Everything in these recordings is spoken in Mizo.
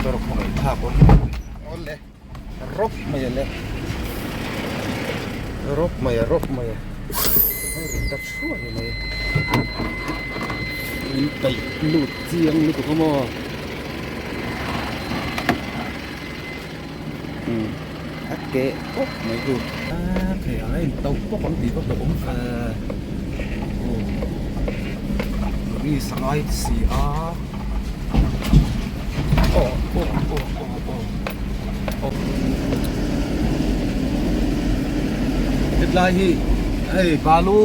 Motor khawngaih thlak awm awle rawp mai ale rawp mai a rawp mai a hei ri ta thuai mai in kaih lut chiang lutuk a maw umm a keh pawp mai chu a thei ang a in to pawp ang tih pawh a awm ve aw risk a ngai si a aw aw aw aw aw aw hetlai hi hei balu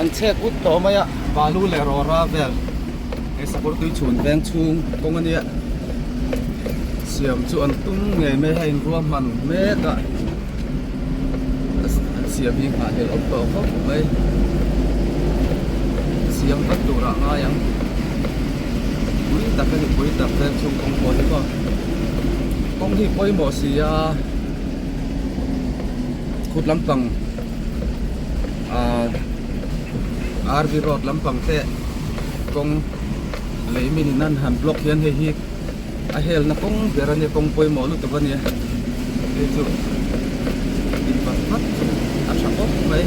an chhek ut tawh mai a balu leh rawra vel he sakawr tui chhun veng chhung kawng a nia siam chu an tum ngei mai a inruahman mek a an siam hi nghahhlelh awm tawh khawp mai siam vat tur ah ngai ang pui tak a ni pui tak veng chhung kawng pawh hi maw kawng hi pawimawh si a khut lampang. Ahh RV road lampang te kawng lei min in an han block hian hei hi a helna kawng ber a nia kawng pawimawh lutuk a nia hei chu in vat vat chu a tha khawp mai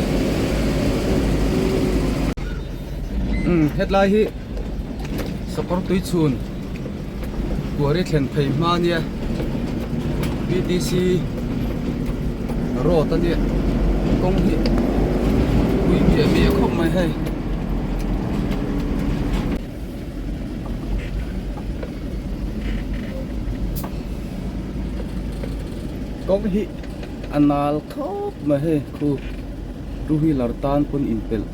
umm hetlai hi sakawr tui chhun kuari thlen phei hma a nia B T C road a nia kawng hi pui miah miah khawp mai hei. Kawng hi a nal khawp mai hei khu two wheeler tan pawn inpelh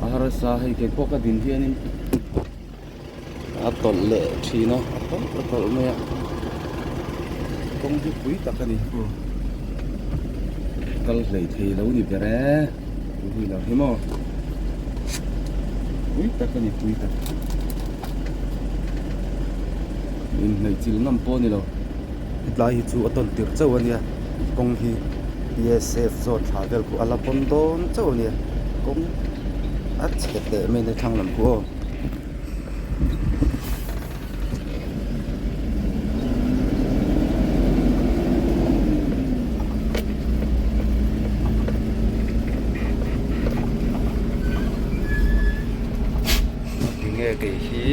a harsa hei keipawh ka din hianin. A tawlh leh thin a a tawlh a tawlh mai a kawng hi pui tak a ni aw kal hlei thei lo ni ber e two wheeler hi maw pui tak a ni pui tak inhnaih chil ngam pawh a ni lo hetlai hi chu a tawn tirh chauh a nia kawng hi P S F zawt thla vel khu a la pawn dawn chauh a nia kawng a chhe teh mai a ni thlang lam khu aw. Tinge kei hi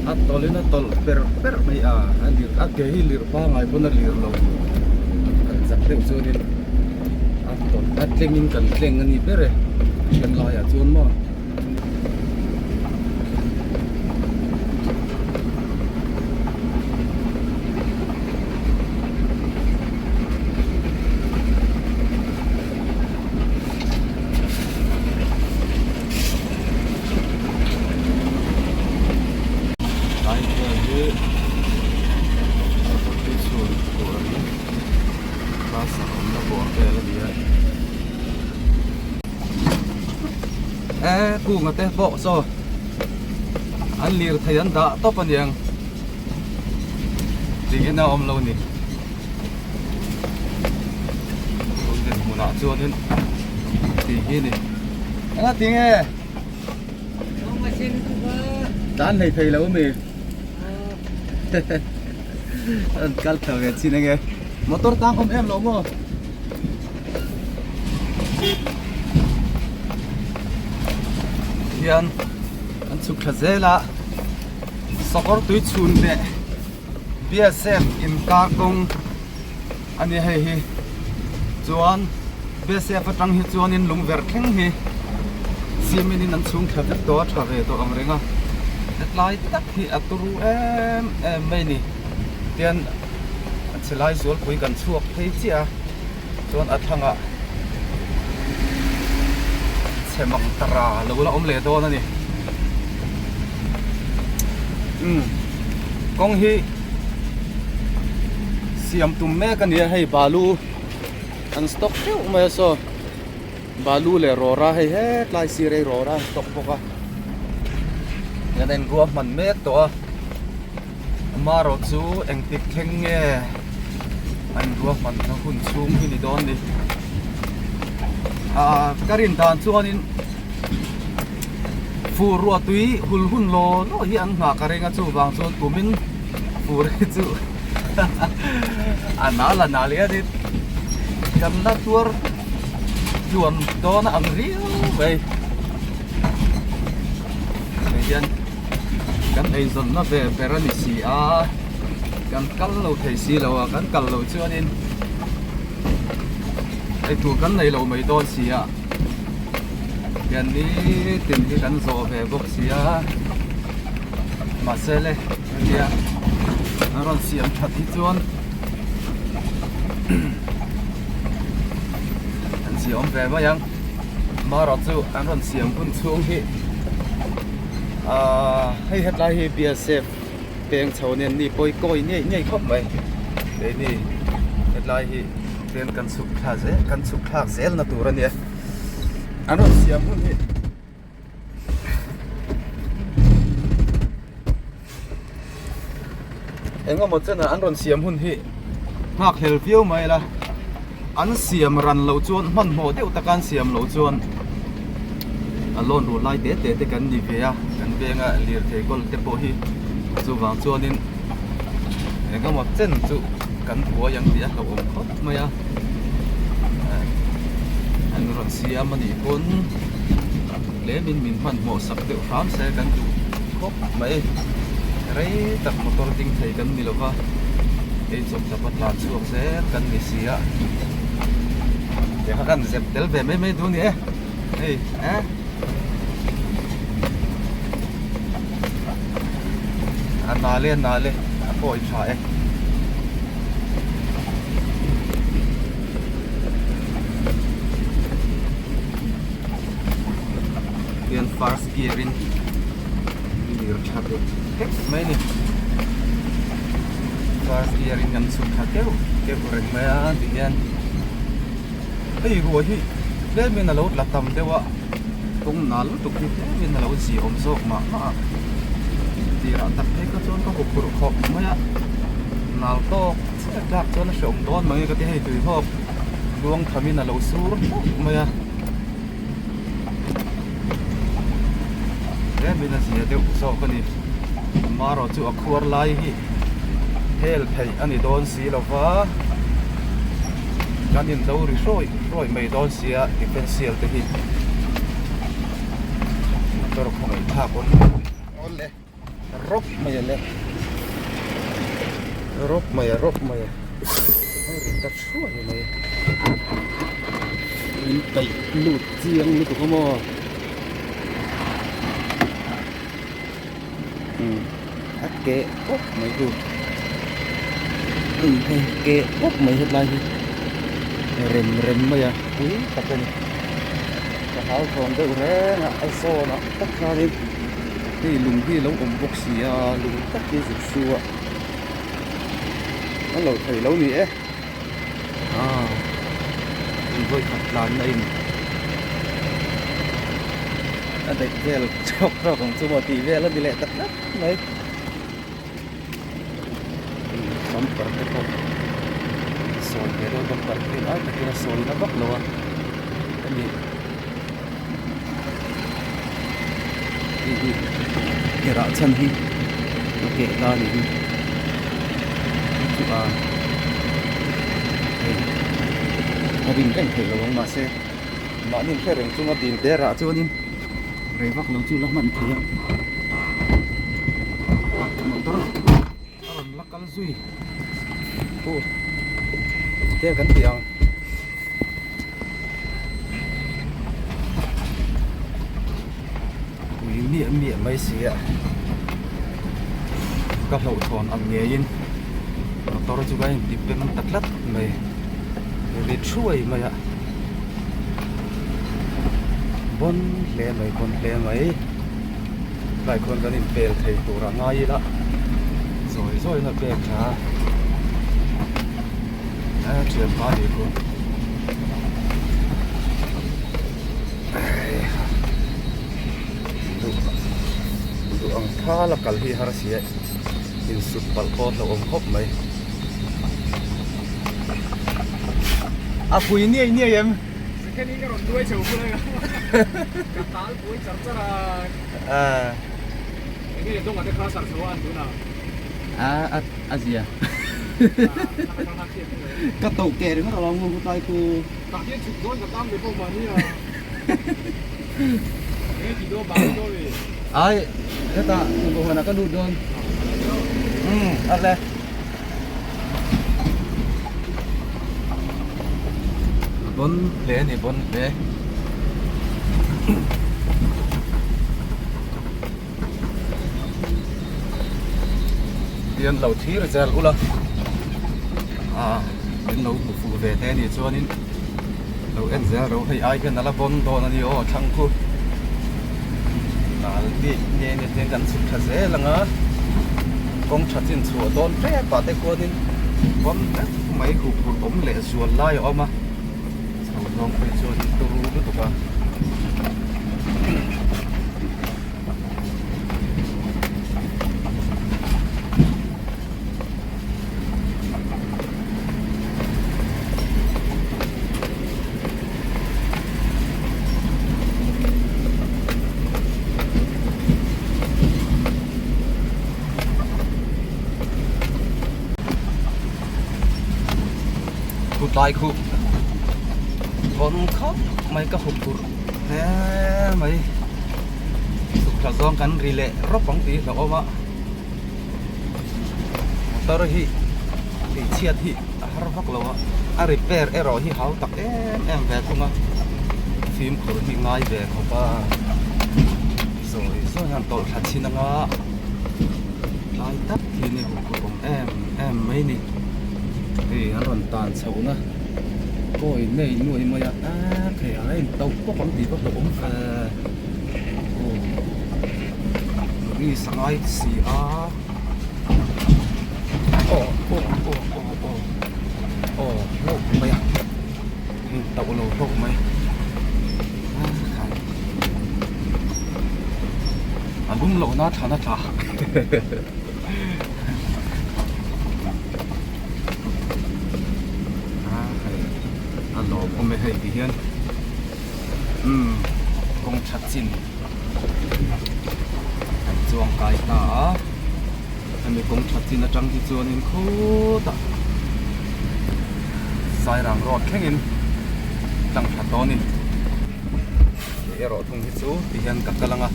A tawlhin a tawlh per per mai a a lir a ke hi lir pangai pawn a lir lo kan chak deuh chuanin a tawlh a tlengin kan tleng a ni ber e a then laiah chuan maw. Tlai vel hi sakawr chhun tur a ni bus a awmna bawr vel a ni a e kunga te pawh saw an lirthei an dah tawp a niang tiin a awm lo a ni tun dinhmunah chuanin tih hi a ni eng a tinge tan hlei thei lo ami an kal thla ve chin enge motor tang awm em lo maw. Hian an chhuk thla zel a sakawr tui chhun leh B S F inkar kawng a ni hei hi chuan B S F atang hi chuanin lungverh thleng hi cement in an chhung thla vek tawh a tha ve tawh ang reng a hetlai tak hi a turu em em mai a ni tian a chhe lai zualpui kan chhuak phei chiah a chuan a thlangah chhe mang tara lo la awm leh dawn a ni umm kawng hi siam tum mek a ni a hei balu. An stock teuh mai a saw balu leh rawra hei hetlai sir hi rawra an stock bawk a hian a inruahman mek tawh a amaherawh chu engtik thleng nge a inruahman na hun chhung hi ni dawn ni ah ka rin dan chuanin fur ruah tui hul hun law law hi an nghah ka ring a chuvang chuan kumin fur hi chu a nal a nal hianin kan la tuar tluan dawn a ang riau mai hei hian kan eizawnna ve ber a ni si a kan kal lo thei si lo a kan kal loh chuanin eitur kan nei lo mai dawn si a hian nitin hi kan zawh ve bawk si a mahse le hetia an rawn siam that hi chuan an siam ve mai ang marawh chu an rawn siam hun chhung hi ahh hei hetlai hi BSF peng chho nen ni pawi kawi ngei ngei khawp mai keini hetlai hi tlem kan chhuk thla zel kan chhuk thlak zel na tur a nia an rawn siam hun hi. Eng emaw chen ah an rawn siam hun hi nghak hlel viau mai la an siam ran loh chuan hmanhmawh deuh taka an siam loh chuan a lawn ruh lai te te te kan ni ve a kan venga lirthei kawl te pawh hi chuvang chuanin eng emaw chen chu kan buai ang tih a hlauhawm khawp mai a an rawn siam a nih pawn. Tlemin min hmanhmawh sak deuh hram se kan duh khawp mai. Rei tak motor ding thei kan ni lova, ei chawp chawp a tlan chhuak zel kan ni si a. Tiang kha kan zep tel ve mai mai duh a ni e. Hei eh. A nal e a nal e a pawi tha e. Hian first gear in lir tha deuh hlek mai a ni first gear in kan chhuk thla keuh keuh reng mai a tihian hei ruah hi tlem in a lo tla tam deuh a kawng nal lutuk hi tlem in a lo zia awm zawk mah mah a tirah tak phei kha chuan ka huphurh khawp mai a nal tawk chiah tlak chuan a hreawm dawn mai ka ti hei tuihawk luang tham in a lo sur hlauh mai a. Tlemin a zia deuh zawk a ni amaherawh chu a khuar lai hi hel theih a ni dawn si lo va kan in do ri hrawi hrawi mai dawn si a defensial te hi motor khawngaih thlak awm awle rawp mai a le rawp mai a rawp mai a a ri ta thuai mai min paih lut chiang lutuk a maw umm a keh pawp mai chu umm hei keh pawp mai hetlai hi rem rem mai a pui tak a ni ka hlauthawm deuh reng a a zawn ah tak khanin. Hei lung hi alo awm bawk si a lung tak hi zuk su a a lo thei lo ni e ah in vawi khat tlan na in a daih vel tawk tawk ang chu maw tih vel a ni leh tak tak mai bumper te pawh sawi ve deuh bumper hi lai takin a sawi na vak lo a hemi. Hei hi ke rah chhan hi a keh ta a nih hi chu a hei a rin reng theih lo ang mahse mahni hre reng chunga dil te rah chuanin rei vak lo chu la hman thei a motor a rawn la kal zui aw te kan tih ang. Pui miah miah mai si a ka hlauhthawn ang ngeiin motor chu ka inti pem ta tlat mai ri thuai mai a bawn hle mai bawn hle mai tlai khawn kan inpel thei tur a ngai ila zawi zawiin a pek tha a. A thianpa nih khu. Thal a kal hi har si e, insut palh pawh a hlauhawm khawp mai. A pui niai niai em? Second in ka rawn duai chho bul a, ka tal buai char char a. Enge dawngah te kha sar chho a an tunah. A a a zia. Ka toh keh ringawt a lo ngu tlai khu. Tah hian chhuk dawn ka tang ve pawh mahni a. Enge ti dawn bang dawn ni. Ai hetah tubohhuanah ka lut dawn. Umm a le. Bon hle a ni bon hle. Tian lo thlir zel ula a min lo hmu fuh ve te a nih chuanin lo en zel ro hei ai hian ala bawn dawn a ni aw thlang khu dal bik nge ni te kan chhuk tha zel ang a kawng tha chin chhuah dawn tep ah te khuanin bawn vek mai huh phurh awm leh zual lai a awm a. Chho zawng phei chuan turu lutuk a. Thutlai khuh vawn khawp mai ka hup tur hle mai chhukthla zawng kan ri leh rawp ang tih hlauhawm a motor hi tih chhiat hi a har vak lo a a repair erawh hi hau tak em em ve thung a fimkhur hi ngai ve khawp a zawi zawi hian tawlh thla chhin anga tlai tak hi ni huphurh awm em em mai ni hei an rawn tan chhoh na kawi nei nuai mai a eee thei a in to pawp ang tih pawh hlauhawm ve aw ri sangai si a aw aw aw aw aw aw hlauh mai a in to lo hlauh mai a khai a lum loh na thlan a tla. A hei a lawm awm e hei ti hian umm kawng tha chin kan chuang kai ta a hemi kawng tha chin atang hi chuanin khutah Sairang road thlengin tlang tha dawn a ni kei erawh thung hi chu ti hian ka kal ang a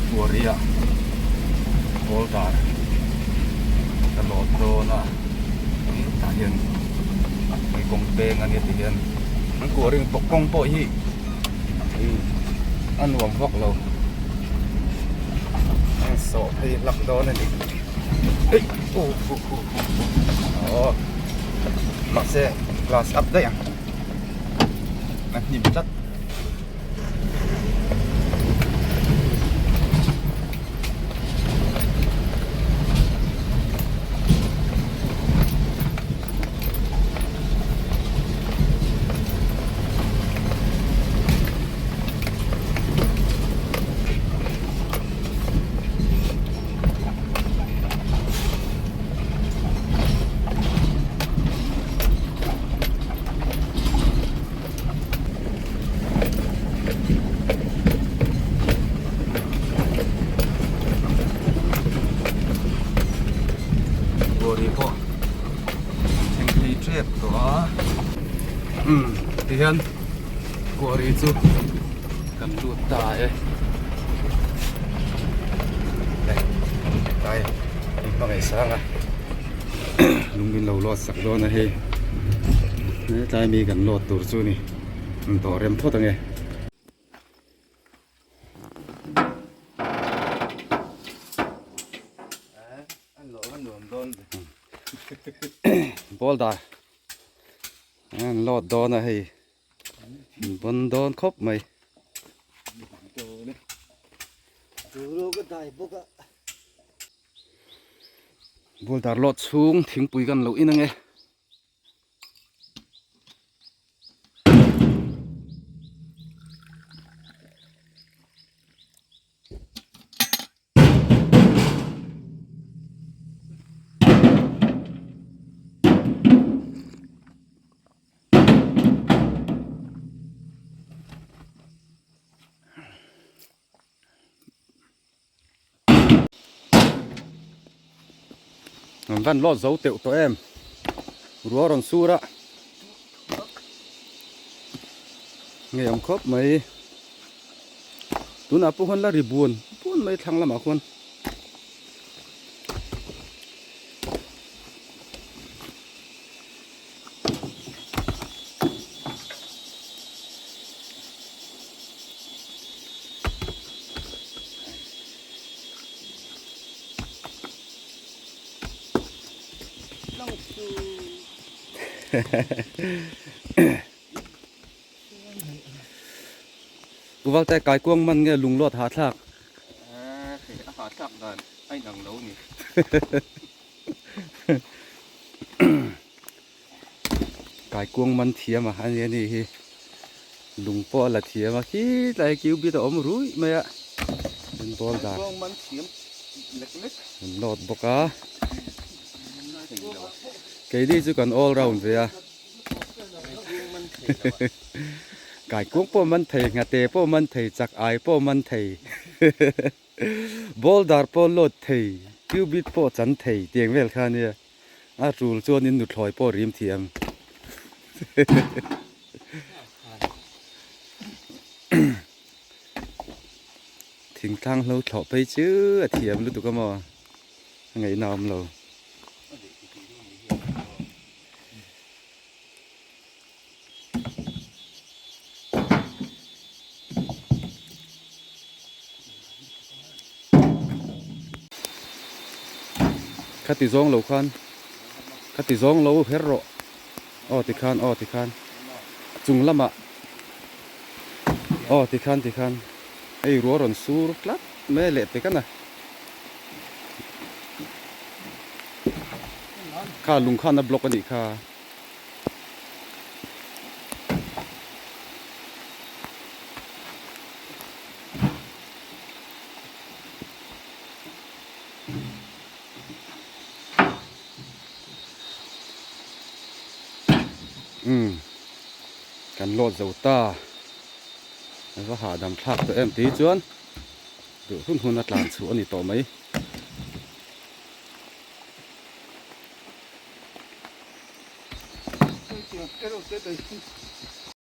Puari ah boulder ka lawt dawn a tah hian hei kawng peng a nia ti hian an kuaring kawng pawh hi a nuam vak lo a sawh phei hlak dawn a ni aw mahse glass up daih ang a hnim tlat. Bawri pawh thleng phei tep tawh a umm tihian quarry chu kan lut ta e tlai in hmangaih sang a lung min lo lawt sak dawn a hei hetlai mi kan lawt tur chu ni an tawh rem phawt ange. Boulder an lawt dawn a hei an bawn dawn khawp mai. Boulder lawt chhung thingpui kan lo in ange. An van lawt zo teuh tawh em? Ruah rawn sur a. Ngei awm khawp mai. Tunah pawh khuan la ri buan buan mai thlang lamah khuan. Uvalte kaikuang man nge lunglawt hahthlak? A hahthlak dan a inang lo ni. Kaikuang man thiam a ani a nih hi lung pawh a la thiam a khilai hi cubit a awm ruih mai a an ball dan an load bawk a keini chu kan all round ve a kaikuang pawh man thei nghate pawh man thei chak ai pawh man thei. Boulder pawh load thei, cubit pawh chan thei tiang vel kha ania. A tul chuanin nuthlawi pawh rim thiam. Thingtlang hlo thlawh phei chu a thiam lutuk a maw? A ngaihna a awm lo. Khati zawng lo khan khati zawng lo her rawh aw tikhan aw tikhan chung lamah aw tikhan tikhan hei ruah rawn sur tlat mai a leh pek a na kha lung khan a block a nih kha. Umm kan lawt zo ta a va hahdam thlak tawh em tih chuan duh hun hun a tlan chhuah a ni tawh mai.